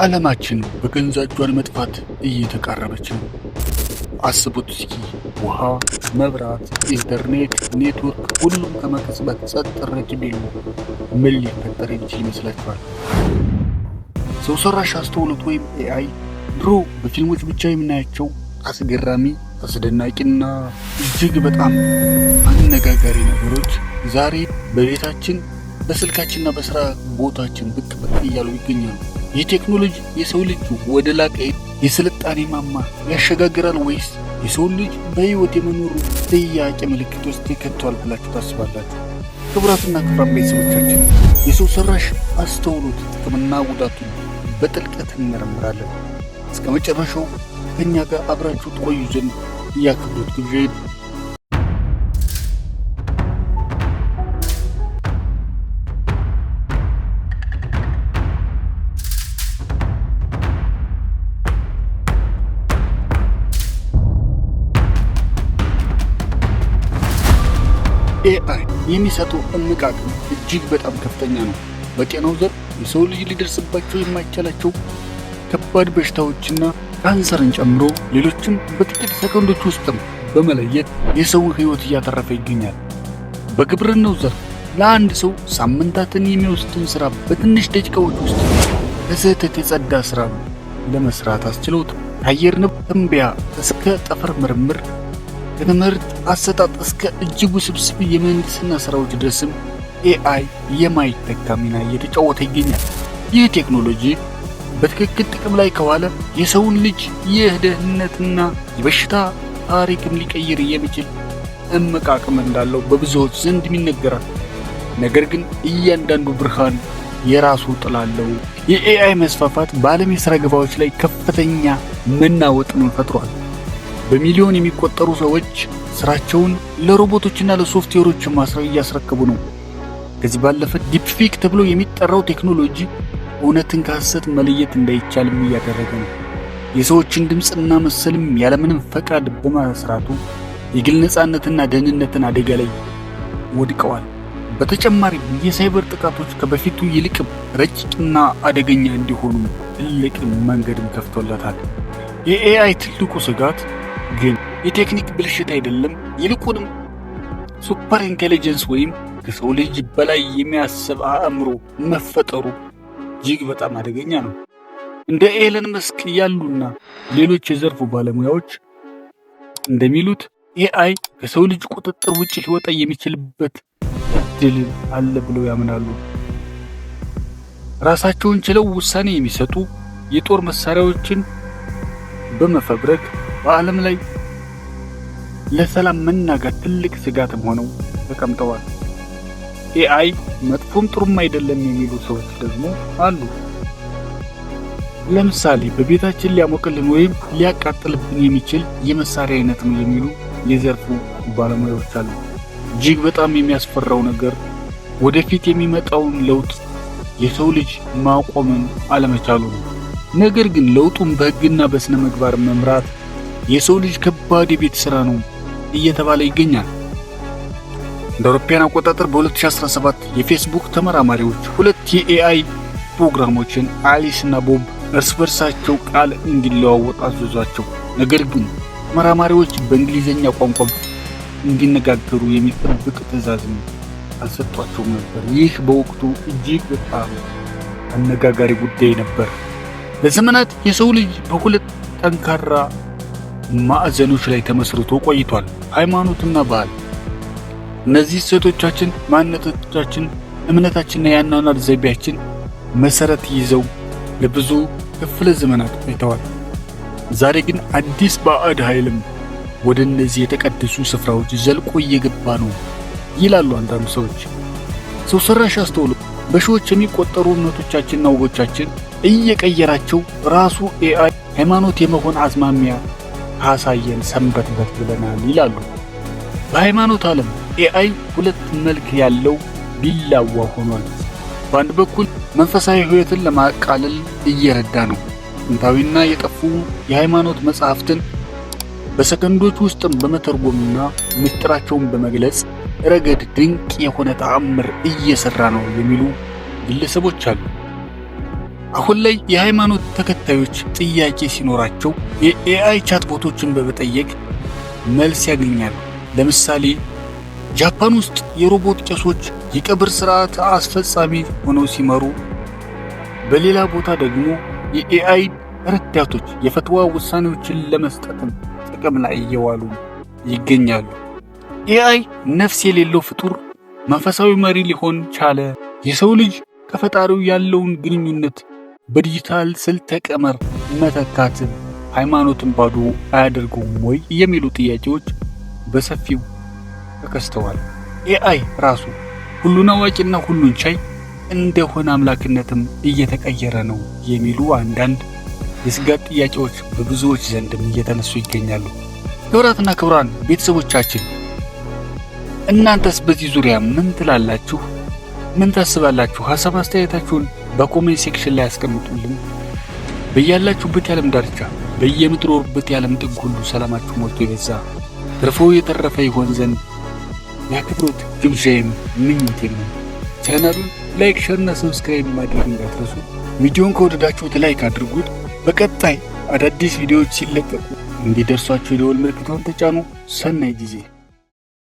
ዓለማችን በገዛ እጇ ለመጥፋት እየተቃረበች ነው። አስቡት እስኪ፣ ውሃ፣ መብራት፣ ኢንተርኔት፣ ኔትወርክ ሁሉም ከመቅጽበት ጸጥ ረጭ ቢሉ ምን ሊፈጠር የሚችል ይመስላችኋል? ሰው ሰራሽ አስተውሎት ወይም AI ድሮ በፊልሞች ብቻ የምናያቸው አስገራሚ፣ አስደናቂና እጅግ በጣም አነጋጋሪ ነገሮች ዛሬ በቤታችን፣ በስልካችንና በስራ ቦታችን ብቅ ብቅ እያሉ ይገኛሉ። ይህ ቴክኖሎጂ የሰው ልጅ ወደ ላቀ የስልጣኔ ማማ ያሸጋግራል ወይስ የሰው ልጅ በሕይወት የመኖሩ ጥያቄ ምልክት ውስጥ ይከተዋል ብላችሁ ታስባላችሁ? ክቡራትና ክቡራን ቤተሰቦቻችን፣ የሰው ሰራሽ አስተውሎት ጥቅምና ጉዳቱን በጥልቀት እንመረምራለን። እስከ መጨረሻው ከእኛ ጋር አብራችሁ ትቆዩ ዘንድ የአክብሮት ግብዣዬ። AI የሚሰጠው እምቅ አቅም እጅግ በጣም ከፍተኛ ነው። በጤናው ዘርፍ የሰው ልጅ ሊደርስባቸው የማይቻላቸው ከባድ በሽታዎችና ካንሰርን ጨምሮ ሌሎችም በጥቂት ሰከንዶች ውስጥም በመለየት የሰውን ሕይወት እያተረፈ ይገኛል። በግብርናው ዘርፍ ለአንድ ሰው ሳምንታትን የሚወስድን ስራ በትንሽ ደቂቃዎች ውስጥ ከስህተት የጸዳ ስራ ለመስራት አስችለውት፣ ከአየር ንብረት ትንበያ እስከ ጠፈር ምርምር፣ ከትምህርት አሰጣጥ እስከ እጅግ ውስብስብ የምህንድስና ስራዎች ድረስም AI የማይተካ ሚና እየተጫወተ ይገኛል። ይህ ቴክኖሎጂ በትክክል ጥቅም ላይ ከዋለ የሰውን ልጅ የደህንነትና የበሽታ ታሪክም ሊቀይር የሚችል እምቅ አቅም እንዳለው በብዙዎች ዘንድ ይነገራል። ነገር ግን እያንዳንዱ ብርሃን የራሱ ጥላ አለው። የ AI መስፋፋት በዓለም የሥራ ገበያዎች ላይ ከፍተኛ መናወጥን ፈጥሯል። በሚሊዮን የሚቆጠሩ ሰዎች ስራቸውን ለሮቦቶችና ለሶፍትዌሮች እያስረከቡ ነው። ከዚህ ባለፈ deepfake ተብሎ የሚጠራው ቴክኖሎጂ እውነትን ከሐሰት መለየት እንዳይቻልም እያደረገ ነው። የሰዎችን ድምፅና ምስልም ያለምንም ፈቃድ በማስራቱ የግል ነፃነትና ደህንነትን አደጋ ላይ ወድቀዋል። በተጨማሪም የሳይበር ጥቃቶች ከበፊቱ ይልቅ ረቂቅና አደገኛ እንዲሆኑ ትልቅ መንገድም ከፍቶለታል። የ AI ትልቁ ስጋት ግን የቴክኒክ ብልሽት አይደለም፣ ይልቁንም super intelligence ወይም ከሰው ልጅ በላይ የሚያስብ አእምሮ መፈጠሩ እጅግ በጣም አደገኛ ነው። እንደ ኤለን መስክ ያሉና ሌሎች የዘርፉ ባለሙያዎች እንደሚሉት AI ከሰው ልጅ ቁጥጥር ውጭ ሊወጣ የሚችልበት እድል አለ ብለው ያምናሉ። ራሳቸውን ችለው ውሳኔ የሚሰጡ የጦር መሳሪያዎችን በመፈብረክ በዓለም ላይ ለሰላም መናጋት ትልቅ ስጋትም ሆነው ተቀምጠዋል። AI መጥፎም ጥሩም አይደለም የሚሉ ሰዎች ደግሞ አሉ። ለምሳሌ በቤታችን ሊያሞቅልን ወይም ሊያቃጥልብን የሚችል የመሳሪያ አይነት ነው የሚሉ የዘርፉ ባለሙያዎች አሉ። እጅግ በጣም የሚያስፈራው ነገር ወደፊት የሚመጣውን ለውጥ የሰው ልጅ ማቆምም አለመቻሉ ነው። ነገር ግን ለውጡን በሕግና በስነ ምግባር መምራት የሰው ልጅ ከባድ የቤት ስራ ነው እየተባለ ይገኛል። እንደ አውሮፓውያን አቆጣጠር በ2017 የፌስቡክ ተመራማሪዎች ሁለት የ AI ፕሮግራሞችን አሊስ እና ቦብ እርስ በርሳቸው ቃል እንዲለዋወጡ አዘዟቸው። ነገር ግን ተመራማሪዎች በእንግሊዝኛ ቋንቋ እንዲነጋገሩ የሚጠብቅ ትዕዛዝም አልሰጧቸውም ነበር። ይህ በወቅቱ እጅግ በጣም አነጋጋሪ ጉዳይ ነበር። ለዘመናት የሰው ልጅ በሁለት ጠንካራ ማዕዘኖች ላይ ተመስርቶ ቆይቷል፣ ሃይማኖትና ባህል። እነዚህ እሴቶቻችን ማንነቶቻችን፣ እምነታችንና የአኗኗር ዘይቤያችን መሰረት ይዘው ለብዙ ክፍለ ዘመናት ቆይተዋል። ዛሬ ግን አዲስ ባዕድ ኃይልም ወደ እነዚህ የተቀደሱ ስፍራዎች ዘልቆ እየገባ ነው ይላሉ አንዳንድ ሰዎች። ሰው ሰራሽ አስተውሎት በሺዎች የሚቆጠሩ እምነቶቻችንና ወጎቻችን እየቀየራቸው ራሱ AI ሃይማኖት የመሆን አዝማሚያ ካሳየን ሰንበትበት ብለናል ይላሉ። በሃይማኖት ዓለም AI ሁለት መልክ ያለው ቢላዋ ሆኗል። በአንድ በኩል መንፈሳዊ ሕይወትን ለማቃለል እየረዳ ነው። ጥንታዊና የጠፉ የሃይማኖት መጽሐፍትን በሰከንዶች ውስጥም በመተርጎምና ምስጢራቸውን በመግለጽ ረገድ ድንቅ የሆነ ተአምር እየሰራ ነው የሚሉ ግለሰቦች አሉ። አሁን ላይ የሃይማኖት ተከታዮች ጥያቄ ሲኖራቸው የ AI chatbot ኦችን በመጠየቅ መልስ ያገኛሉ። ለምሳሌ ጃፓን ውስጥ የሮቦት ቄሶች የቀብር ስርዓት አስፈጻሚ ሆነው ሲመሩ፣ በሌላ ቦታ ደግሞ የ AI ረዳቶች የፈትዋ ውሳኔዎችን ለመስጠትም ጥቅም ላይ እየዋሉ ይገኛሉ። AI ነፍስ የሌለው ፍጡር መንፈሳዊ መሪ ሊሆን ቻለ? የሰው ልጅ ከፈጣሪው ያለውን ግንኙነት በዲጂታል ስልተ ቀመር መተካት ሃይማኖትን ባዶ አያደርገውም ወይ የሚሉ ጥያቄዎች በሰፊው ተከስተዋል። AI ራሱ ሁሉን አዋቂና ሁሉን ቻይ እንደሆነ አምላክነትም እየተቀየረ ነው የሚሉ አንዳንድ የስጋት ጥያቄዎች በብዙዎች ዘንድም እየተነሱ ይገኛሉ። ክቡራትና ክቡራን ቤተሰቦቻችን፣ እናንተስ በዚህ ዙሪያ ምን ትላላችሁ? ምን ታስባላችሁ? ሀሳብ አስተያየታችሁን በ comment section ላይ ያስቀምጡልን። በያላችሁበት የዓለም ዳርቻ፣ በየምትኖሩበት የዓለም ጥግ ሁሉ ሰላማችሁ ሞልቶ የበዛ፣ ትርፎ የተረፈ ይሆን ዘንድ የአክብሮት ግብዣዬም ምኞቴም ነው። ቻናሉን like፣ share ና subscribe ማድረግ እንዳትረሱ። ቪዲዮን ከወደዳችሁት like አድርጉት። በቀጣይ አዳዲስ ቪዲዮዎች ሲለቀቁ እንዲደርሷችሁ የደወል ምልክቷን ተጫኑ። ሰናይ ጊዜ።